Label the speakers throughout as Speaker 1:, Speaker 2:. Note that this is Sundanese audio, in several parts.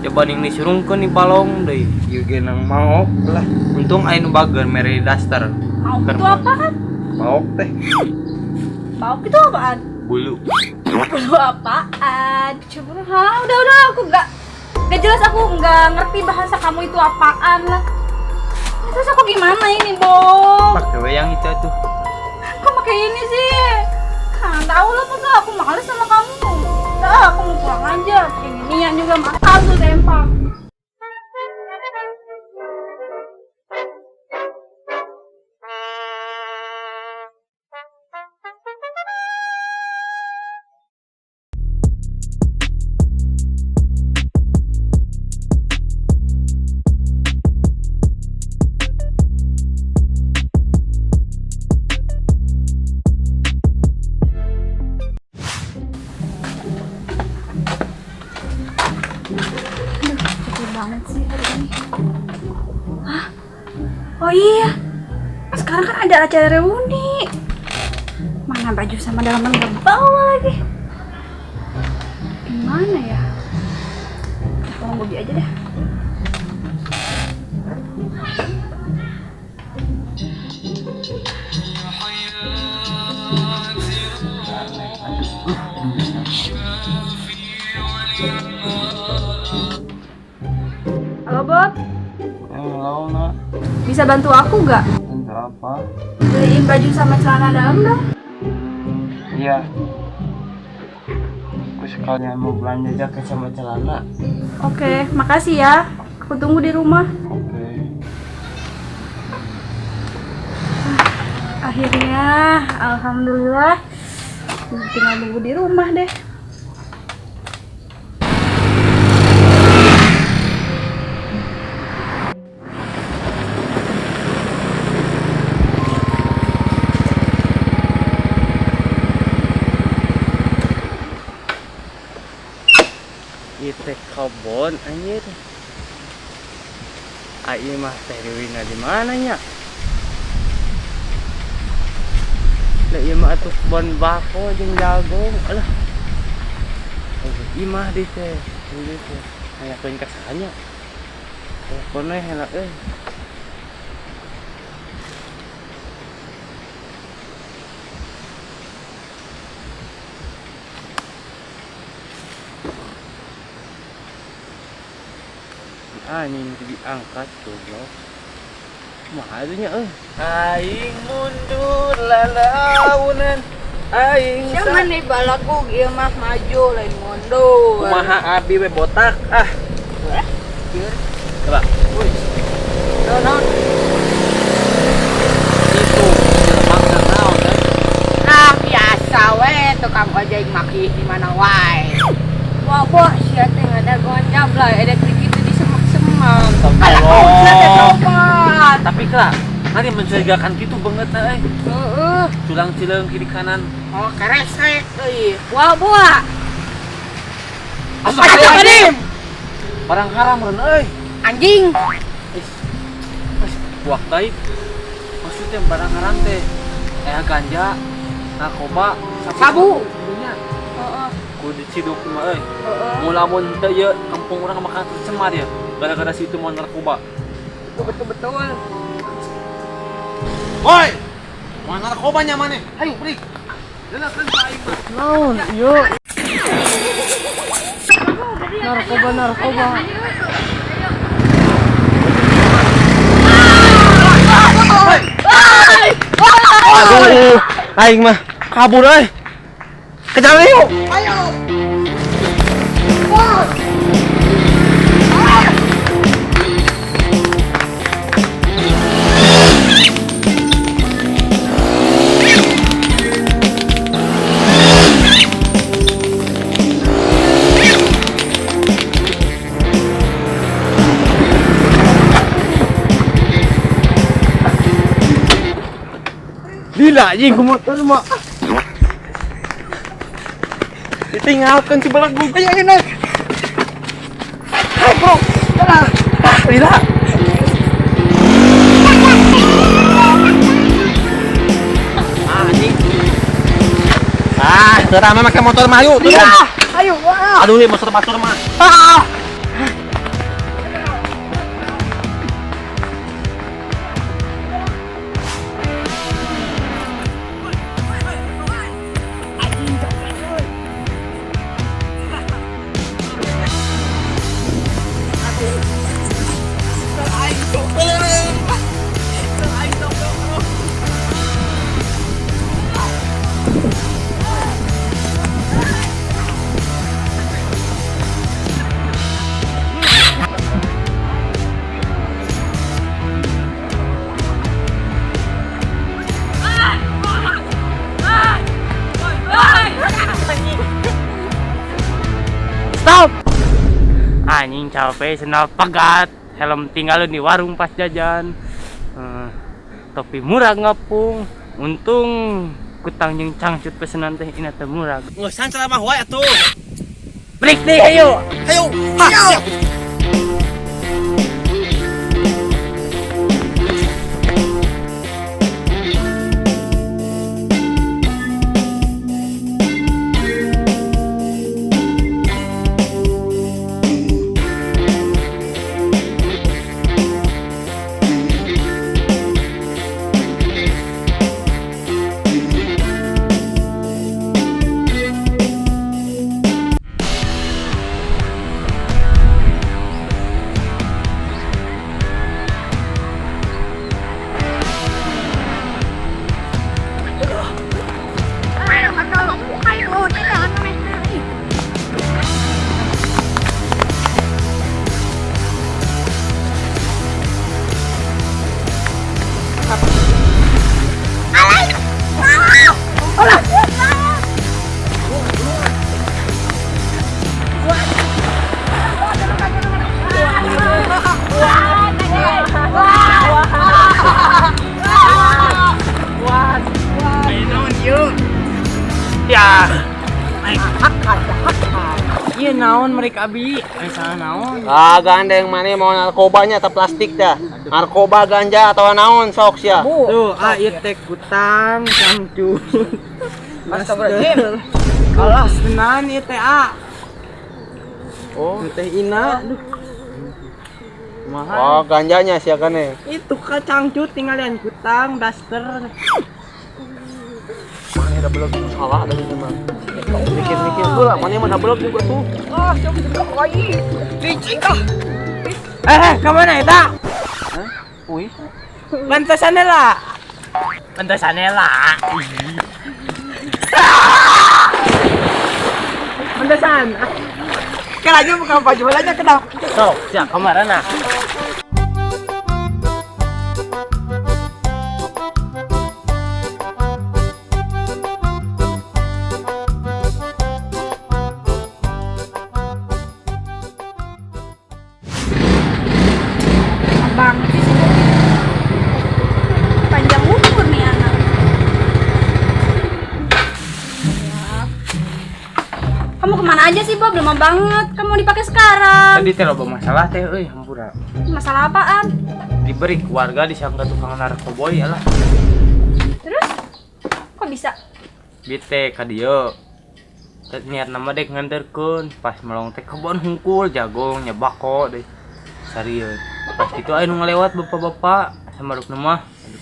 Speaker 1: Coba ning disurungkeun di balong deui.
Speaker 2: Ieu ge nang maok lah.
Speaker 1: Untung aya nu bager mere daster.
Speaker 3: Maok itu apaan?
Speaker 2: Maok teh.
Speaker 3: Maok itu apaan?
Speaker 1: Bulu.
Speaker 3: Bulu apaan? Coba, ha, udah aku nggak jelas, aku nggak ngerti bahasa kamu itu apaan lah. Ya, terus aku gimana ini, Bob?
Speaker 1: Pakai we yang itu tuh.
Speaker 3: Kok pakai ini sih? Hah, tahu lah enggak, aku males sama kamu. Udah, aku mau pulang aja. Pakai ginian juga mahal tuh sempak. Capek banget sih hari ini. Hah? Oh iya, sekarang kan ada acara reuni. Mana baju sama dalaman gak bawa lagi. Gimana ya? Telepon Bobby aja deh. Halo Bob,
Speaker 2: Halo, nak.
Speaker 3: Bisa bantu aku gak?
Speaker 2: Bantu apa?
Speaker 3: Beliin baju sama celana dalam dong.
Speaker 2: Iya. Aku sekalian mau belanja jaket sama celana.
Speaker 3: Oke, makasih ya. Aku tunggu di rumah.
Speaker 2: Oke.
Speaker 3: Akhirnya, alhamdulillah. Tinggal nunggu di rumah deh.
Speaker 1: Ieu teh kebon anjir. Ai mah teh Dewina di mana nya? Lah ieu mah atuh kebon bako jeung jagung. Alah. Oh, imah di teh. Ieu teh hayakeun ka saha nya? Telepon we heula euy. Anjing diangkat goblok. Kumaha atuh nya euy?
Speaker 2: Aing mundur lalaunan. Aing
Speaker 4: Siapa nih balagug ieu mah maju lain mundur.
Speaker 2: Kumaha abi we botak ah.
Speaker 1: Coba.
Speaker 4: Naon?
Speaker 1: Itu lemak dan naon teh.
Speaker 4: Ah biasa we tukang ojek maki di mana wae. Wah, bos sia teh ngadagoan jablay elektrik itu di semak-semak. Alah, kau sia teh tobat.
Speaker 5: Tapi kak, nanti mencurigakan gitu banget nah, eh.
Speaker 4: Heeh.
Speaker 5: Culang cileung kiri kanan.
Speaker 4: Oh, keresek euy. Wah, buah.
Speaker 5: Astagfirullahaladzim. Barang haram ren euy.
Speaker 4: Anjing.
Speaker 5: Is, buah tai. Maksudnya barang haram teh ganja, narkoba,
Speaker 4: sabu.
Speaker 5: Punya.
Speaker 4: Heeh.
Speaker 5: Kudu diciduk mah euy.
Speaker 4: Heeh.
Speaker 5: Mun lamun teu ieu kampung urang makan tercemar ya gara-gara situ mau narkoba.
Speaker 4: Betul-betul.
Speaker 5: Woi. Mau narkobanya mana? Ayo pergi. Jelaskan ka aing mah.
Speaker 2: Naon ieu? Narkoba narkoba.
Speaker 1: Aduh, aing mah kabur euy. Kejar yuk.
Speaker 4: Ayo.
Speaker 1: Lila anjing ku motor mah. Ditinggalkan si balagug. Ayo ayo naik. Hai bro. Ah, lila. Ah anjing. Ah, teu rame make motor mah ayo.
Speaker 4: Iya, ayo wah.
Speaker 5: Aduh, motor batur mah.
Speaker 4: Ah.
Speaker 1: Anjing capek sendal pegat, helm tinggalin di warung pas jajan. Topi murah ngapung. Untung kutang jeung cangcut pesenan teh ina teh murah.
Speaker 5: Ngeusan ceramah wae atuh.
Speaker 1: Break deh ayo.
Speaker 5: Hayu. Ha, siap.
Speaker 1: Ya. Iya naon mereka abi, misalnya naon.
Speaker 5: Ah, gandeng mana mau narkobanya atau plastik dah. Narkoba ganja atau naon sok sia.
Speaker 1: Tuh, ah ieu teh kutang cangcut.
Speaker 2: Astagfirullahaladzim.
Speaker 1: Alah, senan ieu teh ah.
Speaker 5: Oh,
Speaker 1: Teh ina, aduh. Mahal.
Speaker 5: oh ganjanya sia kane.
Speaker 1: Itu ka cangcut tingalian kutang daster.
Speaker 5: Mana ada belum salah ada itu mah. Mikir-mikir tuh lah, mana mana belum juga tuh.
Speaker 4: Ah, siapa juga lagi. Licik ah.
Speaker 1: Ke mana eta?
Speaker 5: Hah? Wih.
Speaker 1: Pantesannya lah. Pantesannya lah. Pantesan.
Speaker 2: Kalanya bukan baju aja kenapa?
Speaker 1: Sok, siap kemarin nah.
Speaker 3: Banget sih si Bobi. Panjang umur nih anak. Ya. Kamu kemana aja sih Bob? Lama banget. Kamu dipakai sekarang.
Speaker 1: Tadi teh loba masalah teh euy, hampura.
Speaker 3: Masalah apaan?
Speaker 1: Diberi keluarga disangka tukang narkoboy alah.
Speaker 3: Terus? Kok bisa?
Speaker 1: Bete ka dieu. Teh niat nama dek nganterkeun, pas melong teh kebon hungkul jagung nyebako deh. Sarieun. Pas itu aya nu ngalewat bapak-bapak sama rukna mah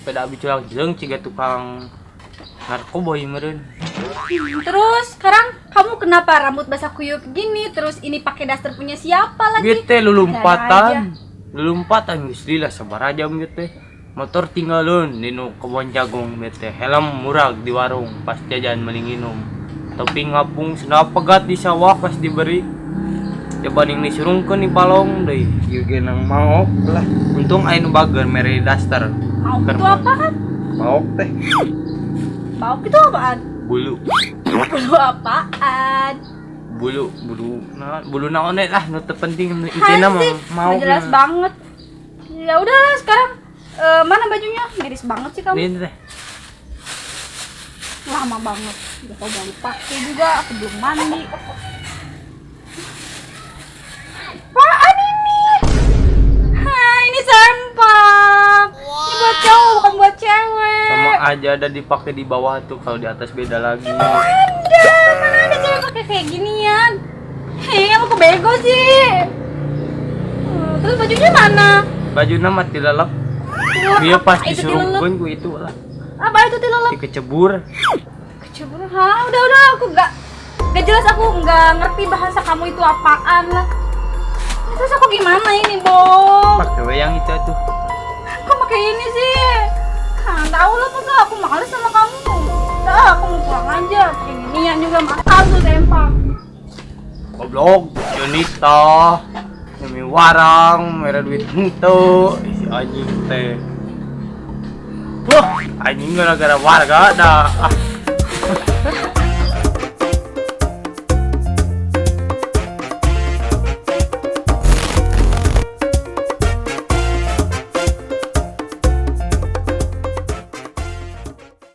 Speaker 1: peda abi culang jeung ciga tukang narkoboy meureun.
Speaker 3: Terus sekarang kamu kenapa rambut basah kuyup gini? Terus ini pakai daster punya siapa lagi?
Speaker 1: Gitu lulumpatan. Lulumpatan geus lila sabaraha jam gitu teh. Motor tinggalun di nu kebon jagung gitu teh. Helm murag di warung pas jajan meuli nginum. Topi ngapung sendal pegat di sawah pas diberi. Coba ning disurungkeun di palong deui. Ieu ge nang maok lah. Untung aya nu bager mere daster.
Speaker 3: Maok itu apaan?
Speaker 1: Maok teh.
Speaker 3: Maok itu apaan?
Speaker 1: Bulu.
Speaker 3: Bulu apaan?
Speaker 1: Bulu, bulu. Nah, bulu naon lah nu teu penting intina mah maok.
Speaker 3: Jelas banget. Ya udahlah sekarang mana bajunya? Miris banget sih kamu.
Speaker 1: Ini teh.
Speaker 3: Lama banget. Udah tau mau dipakai juga, aku belum mandi. Apaan ini? Hah, ini sempak. Ini buat cowok bukan buat cewek.
Speaker 1: Sama aja ada dipakai di bawah tuh, kalau di atas beda lagi.
Speaker 3: Ada, mana ada cewek pakai kayak ginian. Hei, aku bego sih. Terus bajunya mana?
Speaker 1: Bajunya mah tilelep. Dia pas disurungkeun ku itu lah.
Speaker 3: Apa itu tilelep?
Speaker 1: Dikecebur.
Speaker 3: Kecebur? Hah, udah aku enggak jelas, aku enggak ngerti bahasa kamu itu apaan lah. Terus aku gimana ini, Bob?
Speaker 1: Pakai yang itu tuh.
Speaker 3: Kok pakai ini sih? Nah, tahu lah enggak, aku males sama kamu. Udah, aku mau pulang aja. Pakai ginian juga makan tuh sempak.
Speaker 1: Goblok, Junita. Demi warang, merah duit henteu, si anjing teh. Wah, anjing gara-gara warga dah. Ah.